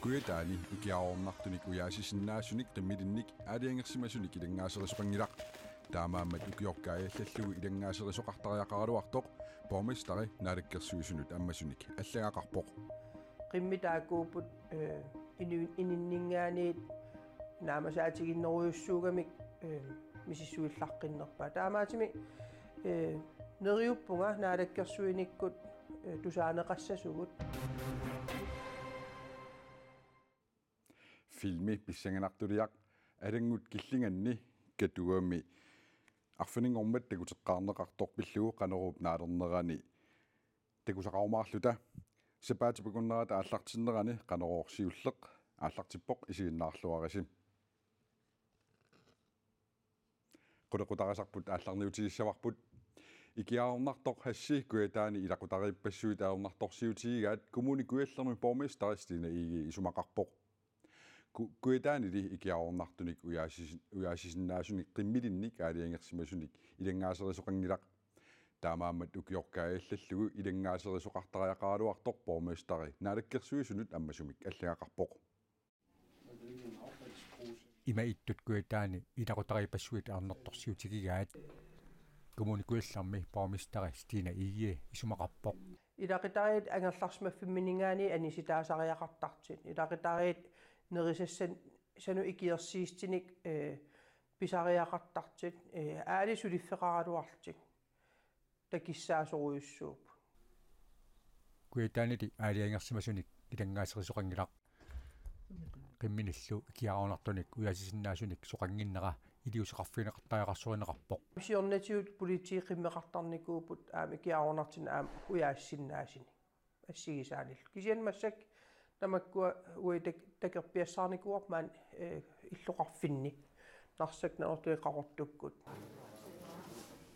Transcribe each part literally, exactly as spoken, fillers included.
Kujataani ikiaroornartunik ujaasisinnaasunik qimmilinnik aalajangersimasunik ilanngaaserisoqanngilaq. Taamaammat ukiorpaaluit allallugu ilanngaaserisoqartariaqaraluartoq borgmesteri Naalakkersuisunut ammasunik allagaqarpoq. Qimmit taakkuupput, eh, inu-, ininninngaanniit naamasaatiginnerujussuugamik, eh, misissuillaqqinnerpaat. Taamaattumik, eh, neriuppunga naalakkersuinikkut, eh, tusaaneqassasugut. Filmi pissanganartuliaq Alanngut killinganni Katuami arfininngormat takuteqqaarneqartoq pillugu Qanoruup naalernerani takusaqarumaarluta. Sapaatip akunnerata aallartinnerani Qanorooq siulleq aallartippoq, isiginnaarluarisi. Qulequtarisarput aallarniutigissavarput. Ikiaroornartoq hashi Kujataani ilaqutariippassuit ajornartorsiutigigaat Kommune Kujallermi borgmesteri Stine Egede isumaqarpoq. Ku-, Kujataanili ikiaroornartunik ujaasis-, ujaasisinnaasunik qimmilinnik aalajangersimasunik ilanngaaserisoqanngilaq. Taamaammat ukiorpaaluit allallugu ilanngaaserisoqartariaqaraluartoq borgmesteri Naalakkersuisunut ammasumik allagaqarpoq. Ima ittut Kujataani ilaqutariippassuit ajornartorsiutigigaat Kommune Kujallermi borgmesteri Stine Egede isumaqarpoq. Ilaqutariit angerlarsimaffimminninngaanniit anisitaasariaqartartut. Ilaqutariit nerisassan-, -sanut ikiorsiissutinik, eh, pisariaqartartut, eh, aali suliffeqaraluartut. Takissaasorujussuupput. Kujataanili aalajangersimasunik ilanngaaserisoqanngilaq. Qimminillu ikiaroornartunik ujaasisinnaasunik soqannginnera iliuuseqarfigineqartariaqarsorineqarpoq. Siornatigut politiit qimmeqartarnikuupput aamma ikiaroornartunik aamma ujaasisinnaasunik assigisaanillu. Kisianni massakkut tamakkua uagut tak-, takorpiassaarnikuuarput maani, eh, illoqarfinni Narsaq, Nanortalik, Qaqortukkut.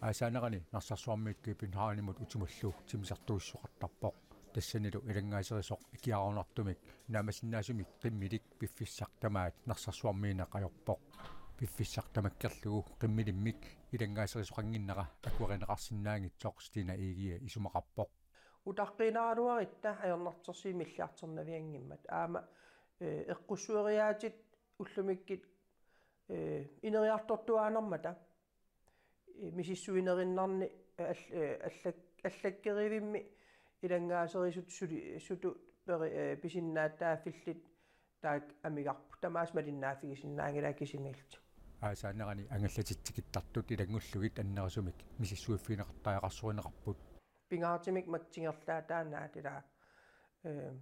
Aasaanerani Narsarsuarmiit Københavnimut utimullu timmisartuussisoqartarpoq. Tassanilu ilanngaasserisoq ikiaroornartumik naammassisinnaasumik qimmilik piffissaq tamaat Narsarsuarmiineq ajorpoq. Piffissaq tamakkerlugu qimmilimmik ilanngaasserisoqannginnera akuerineqarsinnaanngitsoq Stine Egede isumaqarpoq. Utaqqiinnaraluarutta ajornartorsiut milliarternavianngimmat. Aamma, eh, eqqussueriaatsit ullumikkut, eh, ineriartortuaannarmata, eh, misissuinerinnarni all-, eh, allak-, allakkerivimmik ilanngaaserisut suli-, -sutut peri-, eh, pisinnaatitaaffillit taakku amigarput. Tamaasa malinnaaffigisinnaanngilaat kisimiillutik. Aasaanerani angallatitsikittartut ilanngullugit annerusumik misissuiffigineqartariaqarsorineqarput. Pingaartumik makku tingerlaataannaat ilaa, eh,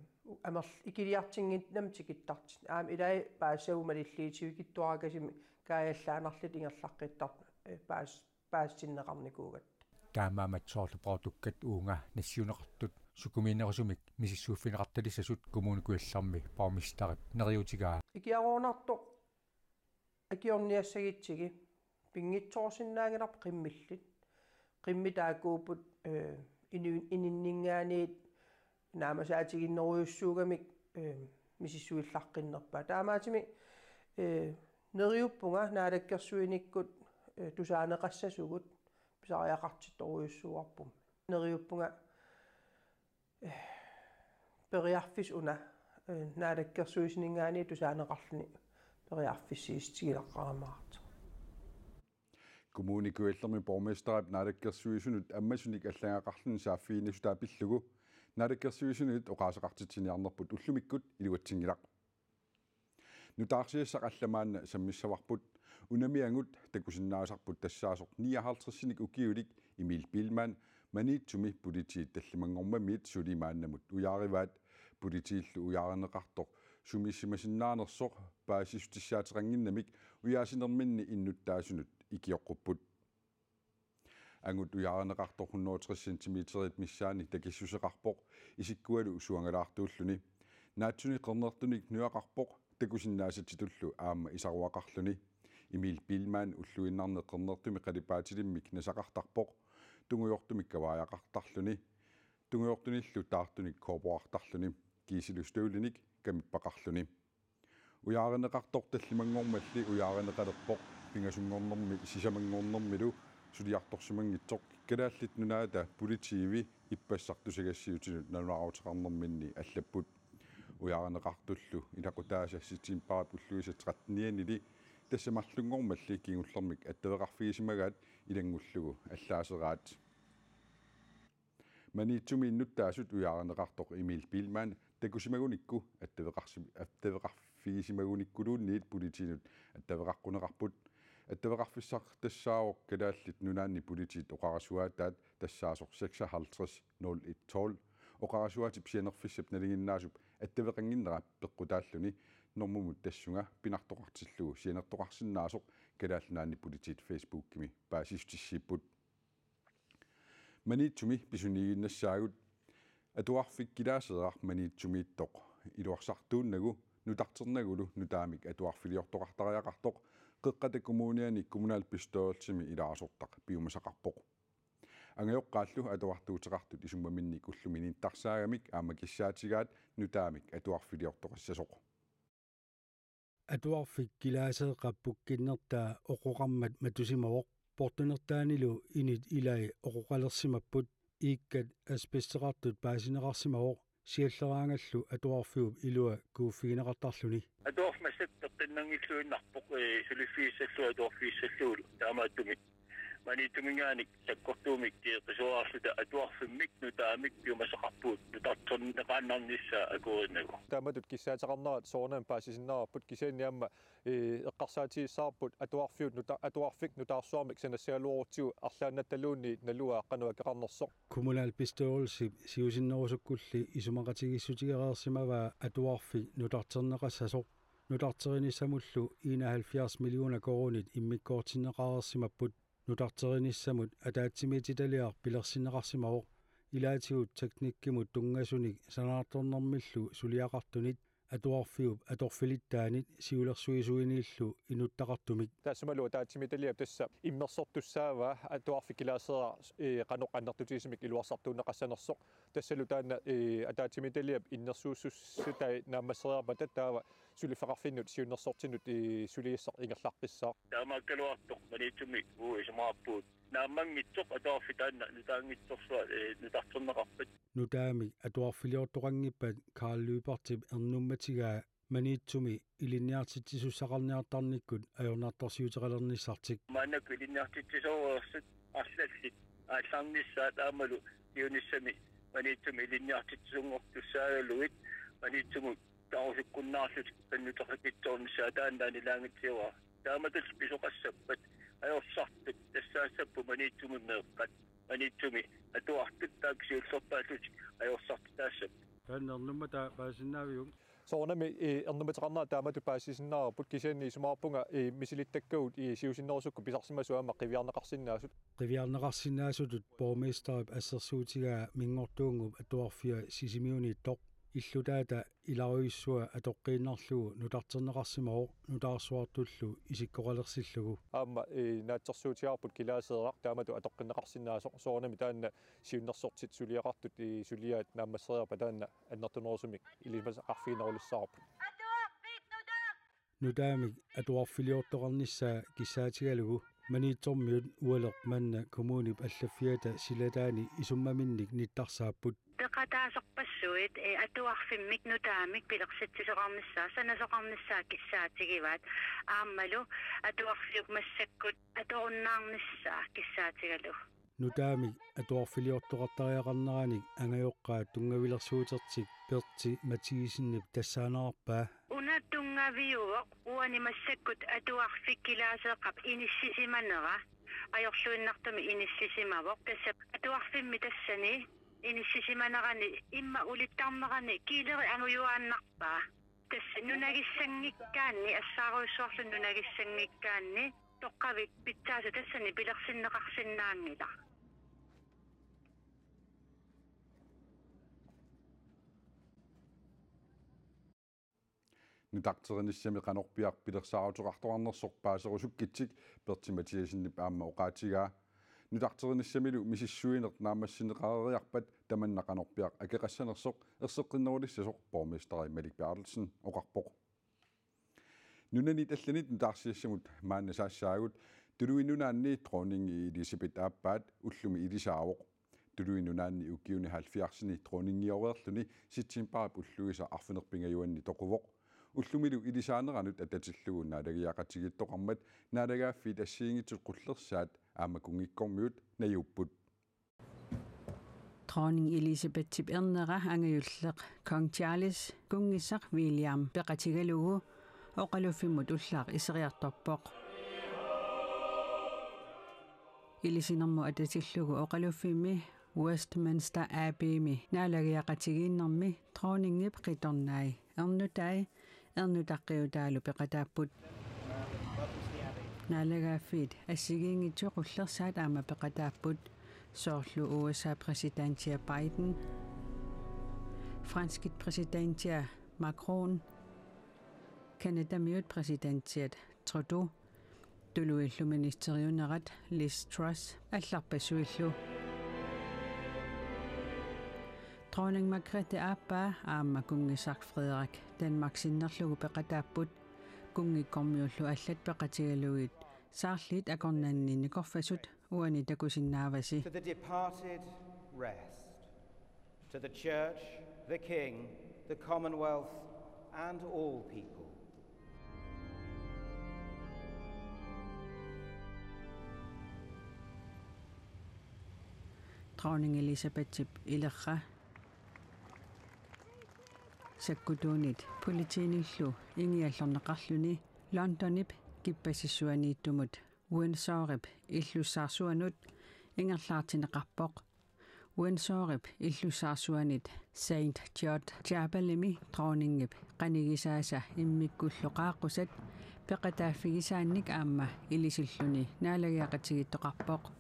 amerl-, ikiliartinnginnamik tikittartut. Aamma ilai paasisavut malilliutivikitsuarakasimmik kaajallaannarlutik ingerlaqqittartut, eh, paas-, paasitinneqarnikuugatta. Taamaammat soorlu poortukkat uunga nassiunneqartut sukumiinerusumik misissuiffigineqartalissasut Kommune Kujallermi borgmesterip neriuutigaa. Ikiaroornartoq akiorniassagutsigit pinngitsoorsinnaanngilarput qimmillit. Qimmit taakkuupput, eh, inu-, ininninngaanniit naammasaatiginnerujussuugamik, eh, misissuillaqqinnerpaat. Taamaattumik, eh, neriuppunga naalakkersuinikkut, eh, tusaaneqassasugut pisariaqartittorujussuuarpummi. Neriuppunga, eh, periarfissaq una, eh, naalakkersuisuninngaanniit tusaaneqarluni periarfissiissutigilaqqarumaartoq. Kommune Kujallermi borgmesterip Naalakkersuisunut ammasunik allagaqarluni saaffiginnissutaat pillugu Naalakkersuisunut oqaaseqartitsiniarnerput ullumikkut iluatsinngilaq. Nutaarsiassaq allamaanna sammissavarput, unamiagut takusinnaasarput tassaasoq nioghalvtredsinik ukiulik Emil Biilmann Maniitsumi politiit tallimanngormamiit suli maannamut ujaarivaat. Politiillu ujaarineqartoq sumiissimasinnaanersoq paasissutissaateqannginnamik ujaasinerminni innuttaasunut ikioqqupput. Angut ujaarineqartoq hundrede og tres centimeterit missaanni takissuseqarpoq isikkualu suangalaartuulluni. Naatsuni qernertunik nujaqarpoq takusinnaasatsitullu aamma isaruaqarluni. Emil Biilmann ulluinnarni qernertumi qalipaatilimmik nasaqartarpoq. Tungujortumik kavaajaqartarluni. Tungujortunillu taartunik kobberartarluni. Kiisilustøvlinik kamippaqarluni. Ujaarineqartoq tallimanngormalli ujaarineqalerpoq pingasunngornermi sisamanngornermilu suliartorsimanngitsoq Kalaallit Nunaata politiivi ippassaq tusagassiuutinut nalunaaruteqarnerminni allapput. Ujaarineqartullu ilaqutaasa septembarip ulluisa trettenianili tassa marlunngormalli kingullermik attaveqarfigisimagaat ilanngullugu allaaseraat. Maniitsumi innuttaasut ujaarineqartoq Emil Biilmann takusimagunikku attaveqarsi-, attaveqarfigisimagunikkulluunniit politiinut attaveqaqquneqarput. Attaveqarfissaq tassaavoq Kalaallit Nunaanni Politiit oqarasuaataat tassaasoq seksoghalvtreds nul et tolv. Oqarasuaatip sianerfissap nalinginnaasup attaveqannginnera peqqutaalluni normumut tassunga pinartoqartillugu sianertoqarsinnaasoq Kalaallit Nunaanni Politiit Facebookimi paasissutissiipput. Maniitsumi pisuniiginnassaagut. Atuarfik Kilaaseeraq Maniitsumiittoq iluarsartuunnagu nutarternagulu nutaamik atuarfiliortoqartariaqartoq Qeqqata Kommuniani kommunalbestyrelsimi ilaasortaq piumasaqarpoq. Angajoqqaallu atuartuuteqartut isummaminnik ullumi nittarsaagamik aamma kissaatigaat nutaamik atuarfiliortoqassasoq. Atuarfik Kilaaseeqqap pukkinnertaa oqoqarmat matusimavoq. Portunertaanilu init ilai oqoqalersimapput, iikkat asbesteqartut paasineqarsimavoq, sialleraangallu atuarfiup ilua kuuffigineqartarluni. Atuarfik massakkut peqqinnanngilluinnarpoq, ee, suliffigissallugu atuarfigissallugulu. Taamaattumik Maniitsuminngaanniit sakkortuumik, ee, qisuariarluta atuarfimmik nutaamik piumasaqarpugut nutarterneqaannarnissaa akuerinnagu. Taamatut kissaateqarnerat soorunami paasisinnaavarput, kisianni aamma, ee, eqqarsaatigissavarput atuarfiup nuta-, atuarfik nutaarsuarmik sanassagaluarutsigu arlaannattaluunniit naluaa qanoq akeqarnersoq. Kommunalbestyrelsip siusinnerusukkulli isumaqatigiissutigereersimavaa atuarfik nutarterneqassasoq. Nutarterinissamullu enoghalvfjerds millioner koruunit immikkoortinneqareersimapput. Nutarterinissamut ataatsimiititaliaq pilersinneqarsimavoq. Ilaatigut teknikkimut tunngasunik sanaartornermillu suliaqartunit atuarfiup atorfilittaanit siulersuisuiniillu inuttaqartumik. Taassumalu ataatsimiititaliap tassa immersortussaavaa atuarfik Kilaaseeraq, ee, qanoq annertutigisumik iluarsartuunneqassanersoq. Tassalu taanna, ee, ataatsimiititaliap innersuussutai naammasseriarmata taava suliffeqarfinnut siunnersortinnut, ee, suliassaq ingerlaqqissaaq. Taamaakkaluartoq Maniitsumi uagut isumaqarpugut naammanngitsoq atuarfik taanna nutaanngitsorsuaq, ee, nutarterneqarpat. Nutaamik atuarfiliortoqanngippat Karl Lyberthip ernummatigaa Maniitsumi ilinniartitsisussaqarniartarnikkut ajornartorsiuteqalernissartik. Maannakkut ilinniartitsisuureersut arlallit aallarnissaat aammalu siunissami Maniitsumi ilinniartitsisunngortussaagaluit Maniitsumut taarusukkunnaarlutik qinnuteqakitsoornissaat taanna ilaanngitsuuara. Taamatullu pisoqassappat ajorsartut tassaassapput Maniitsumi meeqqat, Maniitsumi atuartut taakku siullerpaallutik ajorsartut taassapput. Taanna ernummata paasisinnaaviuk? Soorunami, ee, ernummateqarnera taamatut paasisinnaavarput, kisianni isumaqarpunga, ee, misilittakkagut, ee, siusinnerusukkut pisarsimasut aamma qiviarneqarsinnaasut. Qiviarneqarsinnaasutut borgmesterip assersuutigaa Minngortuunngup atuarfia Sisimiuniittoq. Illutaata ilarujussuaq atoqqiinnarlugu nutarterneqarsimavoq nutaarsuartullu isikkoqalersillugu. Aamma, ee, naatsorsuutigaarput Kilaaseeraq taamatut atoqqinneqarsinnaasoq, soorunami taanna siunnersortit suliaqartut, ee, suliaat naammasseriarpat taanna annertunerusumik ilimasaqarfiginerulissavarput. Nutaamik atuarfiliortoqarnissaa kissaatigalugu Maniitsormiut Ualeq manna kommunip allaffiata silataani isummaminnik nittarsaapput. Peqataasorpassuit, ee, atuarfimmik nutaamik pilersitsisoqarnissaa, sanasoqarnissaa kissaatigivaat. Aammalu atuarfiup massakkut atorunnaarnissaa kissaatigalugu. Nutaamik atuarfiliortoqartariaqarneranik angajoqqaat tunngavilersuutertik Pertsi Mathiasenip tassaanerarpaa. Una tunngaviuvoq uani massakkut atuarfik Kilaaseeqqap inissisimanera ajorluinnartumik inissisimavoq. Tassa atuarfimmi tassani inissisimanerani immaqa ulittarnerani kiileri angujuaannarpaa. Tassa nunagissanngikkaanni, assaarujussuarlu nunagissanngikkaanni, toqqavik pitsaasut tassani pilersinneqarsinnaanngilaq. Nutarterinissami qanorpiaq pilersaaruteqartoqarnersoq paaserusukkitsik Pertsi Mathiasenip aamma oqaatigaa. Nutarterinissamilu misissuineq naammassineqareeriarpat tamanna qanorpiaq akeqassanersoq erseqqinnerulissasoq borgmesteri Malik Berthelsen oqarpoq. Nunanit allanit nutaarsiassamut maanna saassaagut. Tuluit Nunaanni dronning Elisabeth aappaat ullumi ilisaavoq. Tuluit Nunaanni ukiuni halvfjerdsini dronninngioreerluni septembarip ulluisa arfineq-pingajuanni toquvoq. Ullumilu ilisaaneranut atatillugu naalagiaqatigiittoqarmat naalagaaffiit assigiinngitsut qullersaat aamma kunngikkormiut najuupput. Dronning Elisabethip ernera angajulleq Kong Charles kunngissaq William peqatigalugu oqaluffimmut ullaaq iseriartorpoq. Ilisinermut atatillugu oqaluffimmi Westminster Abbeymi naalagiaqatigiinnermi dronningip qitornai ernutai ernutaqqiutaalu peqataapput. Naalagaaffiit assigiinngitsut qullersaat aamma peqataapput, soorlu U S A præsidentia Biden, franskit præsidentia Macron, Canadamiut præsidentiat Trudeau, tuluillu ministeriunerat Liz Truss allarpassuillu. Dronning Margrethe aappaa aamma kunngissaq Frederik Danmark sinnerlugu peqataapput, kunngikkormiullu allat peqatigalugit saarliit akornanni nikorfasut uani takusinnaavasi. To the departed, rest. To the Church, the King, the Commonwealth, and all people. Dronning Elisabethip ilerra sakkutuunit politiinillu ingiallorneqarluni Londonip kippasissuaniittumut Windsorip illussaarsuanut ingerlaartinneqarpoq. Windsorip illussaarsuanit Saint George Chapelimi dronningip qanigisaasa immikkullu qaaqqusat peqataaffigisaannik aamma ilisilluni naalagiaqatigiittoqarpoq.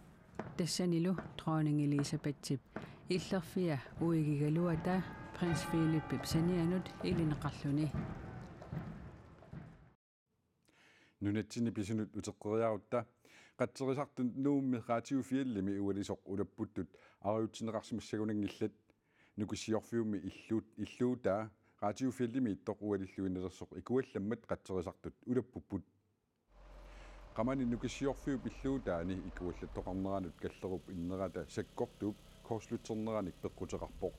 Tassanilu dronning Elisabethip illerfia uigigaluata prins Philipip sanianut ilineqarluni. Nunatsinni pisunut uteqqeriarutta. Qatserisartut Nuummi Radio Fjellimi ualisoq ulapputtut arajutsineqarsimassagunanngillat. Nukissiorfiummi illuut-, illuutaa Radio Fjellimiittoq ualilluinnalersoq ikuallammat qatserisartut ulappupput. Qamani Nukissiorfiup illuutaani ikuallattoqarneranut kallerup innerata sakkortuup korslutsernerannik peqquteqarpoq.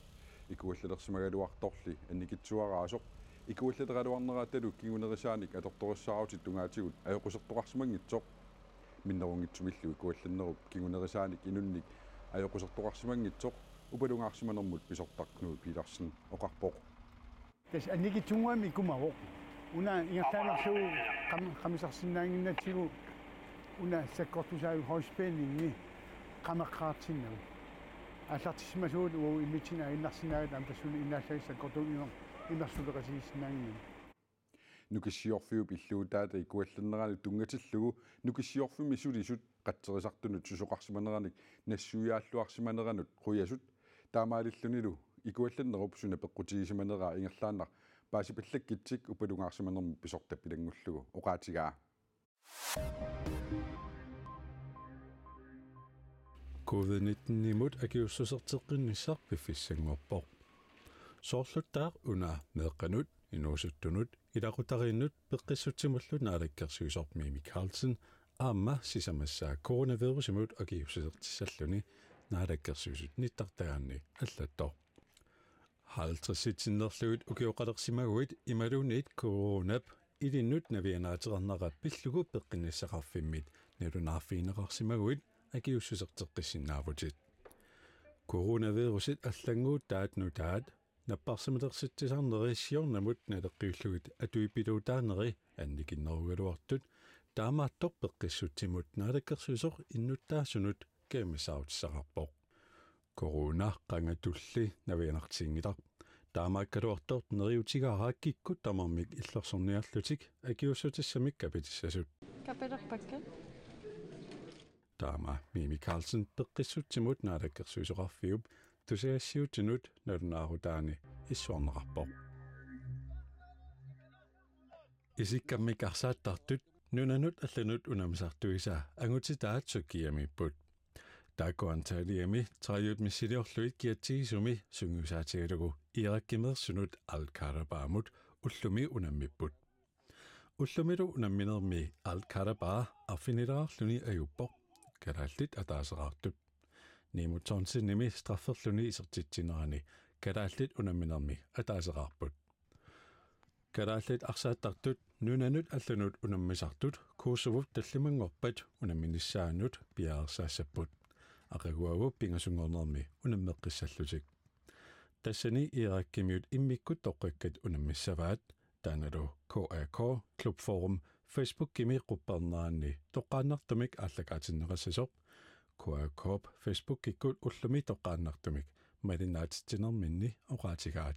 Ikuallalersimagaluartorli annikitsuaraasoq. Ikuallateraluarneratalu kingunerisaanik atortorissaarutit tungaatigut ajoqusertoqarsimanngitsoq. Minnerunngitsumillu ikuallannerup kingunerisaanik inunnik ajoqusertoqarsimanngitsoq upalungaarsimanermut pisortaq Knud Petersen oqarpoq. Tassa annikitsunnguamik ikumavoq. Una ingerlaannarlugu qam-, qamisarsinnaannginnatsigu una sakkortusaajuvoq højspændingi qameqqaartinnagu. Aallartissimasugut uagut immitsinnut ajunnarsinnaagatta aamma tassuuna innaallagit sakkortuumik imer-, imersuleqatigiissinnaannginnami. Nukissiorfiup illuutaata ikuallanneranut tunngatillugu Nukissiorfimmi sulisut qatserisartunut susoqarsimaneranik nassuiaalluarsimaneranut qujasut, taamaalillunilu ikuallannerup suna peqqutigisimaneraa ingerlaannaq paasipallakkitsik upalungaarsimanermut pisortap ilanngullugu oqaatigaa. Covid nitten-imut akiuussuserteqqinnissaq piffissanngorpoq. Soorluttaaq una meeqqanut, inuusuttunut, ilaqutariinnut peqqissutsimullu naalakkersuisoq Mimi Karlsen aamma sisamassaa coronavirusimut akiuussusertissalluni naalakkersuisut nittartagaanni allattoq. Halvtredsit sinnerlugit ukioqalersimaguit imaluunniit coronap ilinnut navianaateqarnera pillugu peqqinnissaqarfimmit nalunaarfigineqarsimaguit akiuussuserteqqissinnaavutit. Coronavirusit allannguutaat nutaat napparsimmalersitsisarneri siornamut naleqqiullugit atuippiluutaaneri annikinnerugaluartut taamaattoq peqqissutsimut naalakkersuisoq innuttaasunut kajumissaarutissaqarpoq. Corona qangatulli navianartiginngilaq. Taamaakkaluartoq neriuutigaara kikkut tamarmik illorsorniarlutik akiuussutissamik kapitissasut. Kapilerpakka. Taama Mimi Karlsen peqqissutsimut naalakkersuisoqarfiup tusagassiuutinut nalunaarutaani issuarneqarpoq. Isikkamik arsaattartut nunanut allanut unammisartuisa angutitaat Tyrkiamiipput. Taakku Antalyami tredivet missiliorlugit kiatsigisumi sungiusaatigalugu Irakkimeersunut Al-Karabaamut ullumi unammipput. Ullumilu unamminermi Al-Karabaa arfinileraarluni ajuuppoq, kalaallit ataaseraartut. Nimo Thorsenimi strafferluni isertitsinerani kalaallit unamminermi ataaseqarput. Kalaallit arsaattartut nunanut allanut unammisartut Kosovop tallimanngorpat unamminissaanut piareersaassapput. Aqaguagu pingasunngornermi unammeqqissallutik. Tassani Irakimiut immikkut toqqakkat unammissavaat, taannalu K A K Klubforum Facebookimi quppernerani toqqaannartumik aallakaatinneqassasoq. K A K-p Facebookikkut ullumi toqqaannartumik malinnaatitsinerminni oqaatigaat.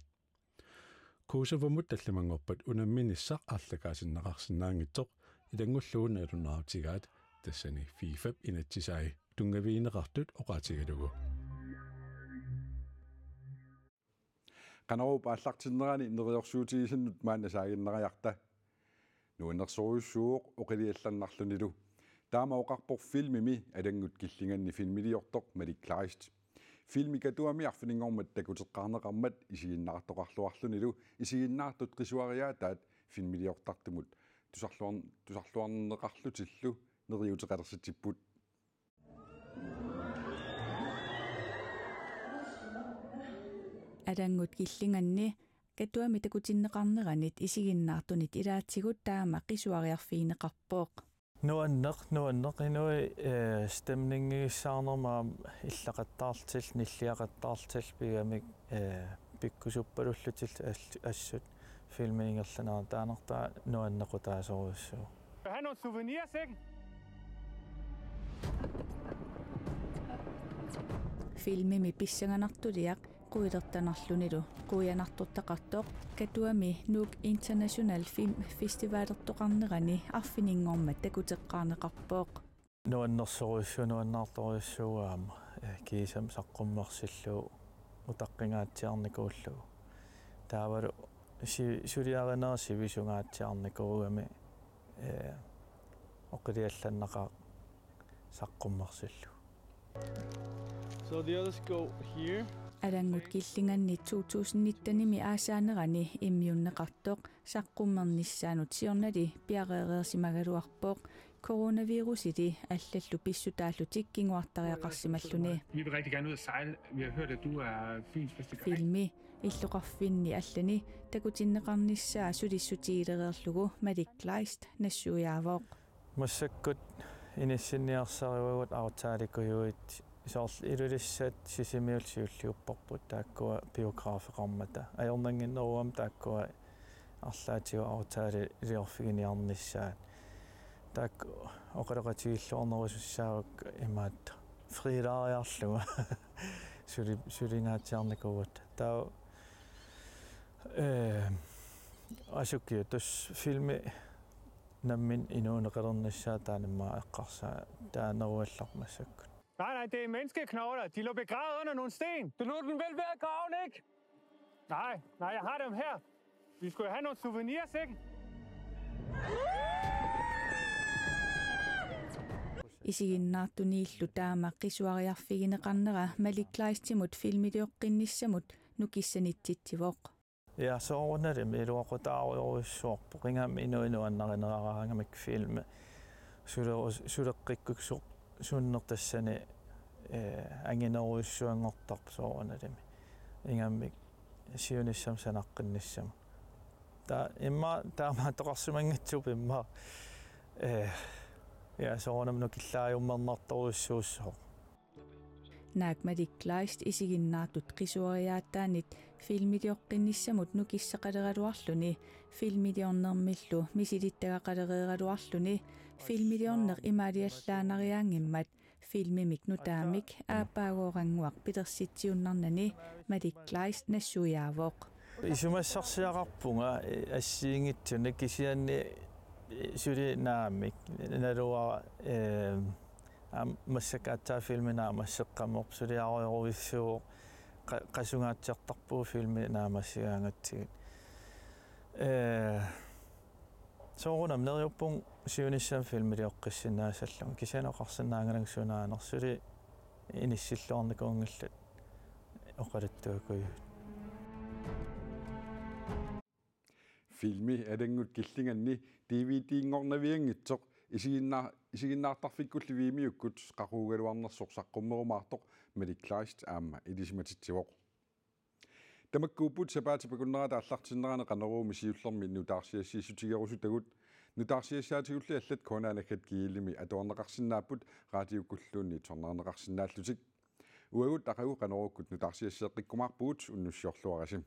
Kosovomut tallimanngorpat unamminissaq aallakaatinneqarsinnaanngitsoq ilanngullugu nalunaarutigaat, tassani FIFA-p inatsisai tunngavigineqartut oqaatigalugu. Qanoruup aallartinnerani neriorsuutigisannut maanna saaginnariarta. Nuannersorujussuuvoq oqiliallannarlunilu. Taama oqarpoq filmimi Alanngut killinganni filmiliortoq Malik Kleist. Filmi Katuami arfininngormat takuteqqaarneqarmat isiginnaartoqarluarlunilu isiginnaartut qisuariaataat filmiliortartumut tusarluar-, tusarluarneqarlutillu neriuuteqalersitsipput. Alanngut killinganni Katuami takutinneqarneranit isiginnaartunit ilaatigut taama qisuariarfigineqarpoq. Nuanneq, nuanneq, inuit, eh, stemningigissaarnermut aamma illaqattaarlutillu, nilliaqattaarlutillu pigamik, eh, pikkusuppalullutillu all-, assut filmi ingerlanerani, taannartaa nuannequtaasorujussuuvoq. Vil du have nogle souvenirs, ikke? Filmimi pissanganartuliaq quilertanarlunilu quianartortaqartoq Katuami Nuuk International Film Festivalertoqarnerani arfininngormat takuteqqaarneqarpoq. Nuannersorujussuuvoq, nuannaartorujussuuvoq aamma, eh, kiisami saqqummersillugu utaqqingaatsiarnikuullugu. Taavalu si-, suliarineq sivisungaatsiarnikuugami, eh, oqiliallannaqaaq saqqummersillugu. So the others go here. Alanngut killinganni to tusind nittenimi aasaanerani immiunneqartoq saqqummernissaanut siornali piareereersimagaluarpoq, coronavirusili allallu pissutaallutik kinguartariaqarsimalluni. Vi vil rigtig gerne ud at sejle. Vi har hørt, at du er Fyns bedste guide. Filmi illoqarfinni allani takutinneqarnissaa sulissutigilereerlugu Malik Kleist nassuiaavoq. Massakkut inissinniarsarivagut aftalekujuit, soorlu Ilulissat Sisimiut siulliupparput, taakkua biografeqarmata. Ajornannginneruvoq aamma taakkua arlaatigut aftaleliorfiginiarnissaat. Taakku oqaloqatigilluarnerusussaavakka imaattoq friilariarlunga. Suli-, sulingaatsiarnikuuvugut. Taava, eh, asukiup tassa filmi nammineq inuuneqalernissaa taanna immaqa eqqarsaat, taanna neruallarpoq massakkut. Nej, nej, det er menneskeknogler. De lå begravet under nogle sten. Du lod dem vel være at grave, ikke? Nej, nej, jeg har dem her. Vi skulle have nogle souvenirs, ikke? Isiginnaartuniillu taama qisuariarfigineqarnera Malik Kleistimut filmilioqqinnissamut nukissanittitsivoq. Ja, soorunalimi iluaqutaarujorujussuarpoq. Ingammik inuit nuannarineraraangamik filmi. Sule-, suleqqikkusoq sunnertassani, eh, anginerujussuanngortarpoq soorunalimi. Ingammik siunissami sanaqqinnissamut. Taava immaqa taamaattoqarsimanngitsuupput immaqa, eh, ja, soorunami nukillaajummersorujussuussooq. Naak Malik Kleist isiginnaartut qisuariaataannit filmilioqqinnissamut nukissaqaleraluarluni, filmiliornermillu misilittagaqalereeraluarluni, filmiliorneq imaaliallaannariaanngimmat, filmimik nutaamik aappaagooranguaq pilersitsiunnarnani Malik Kleist nassuiaavoq. Isumassarsiaqarpunga assigiinngitsunik, kisianni suli naamik naluara, eh, aamma massakkut aatsaat filmi naammasseqqammerpoq, suliarujorujussuuvoq, qa-, qasungaatsiartarpugut filmi naammassigaangatsigit. Eh, soorunami neriuppunga siunissami filmilioqqissinnaassallunga, kisianni oqarsinnaannginnama sunaanersoq, suli inissilluarnikuunngillat oqaluttuakujuit. Filmi Alanngut killinganni D V D-nngornavianngitsoq Isiginna-, isiginnaartarfikkulli Vimeukkut qaqugugaluarnersoq saqqummerumaartoq Malik Kleist aamma ilisimatitsivoq. Tamakkuupput sapaatip akunnerata aallartinnerani Qanoruumi siullermi nutaarsiassiissutigerusutagut. Nutaarsiassaatigulli allat K N R naggat G L-imi atuarneqarsinnaapput, raatiukkulluunniit sornaarneqarsinnaallutik. Uagut aqagu Qanoruukkut nutaarsiasseeqqikkumaarpugut, unnussiorluarisi.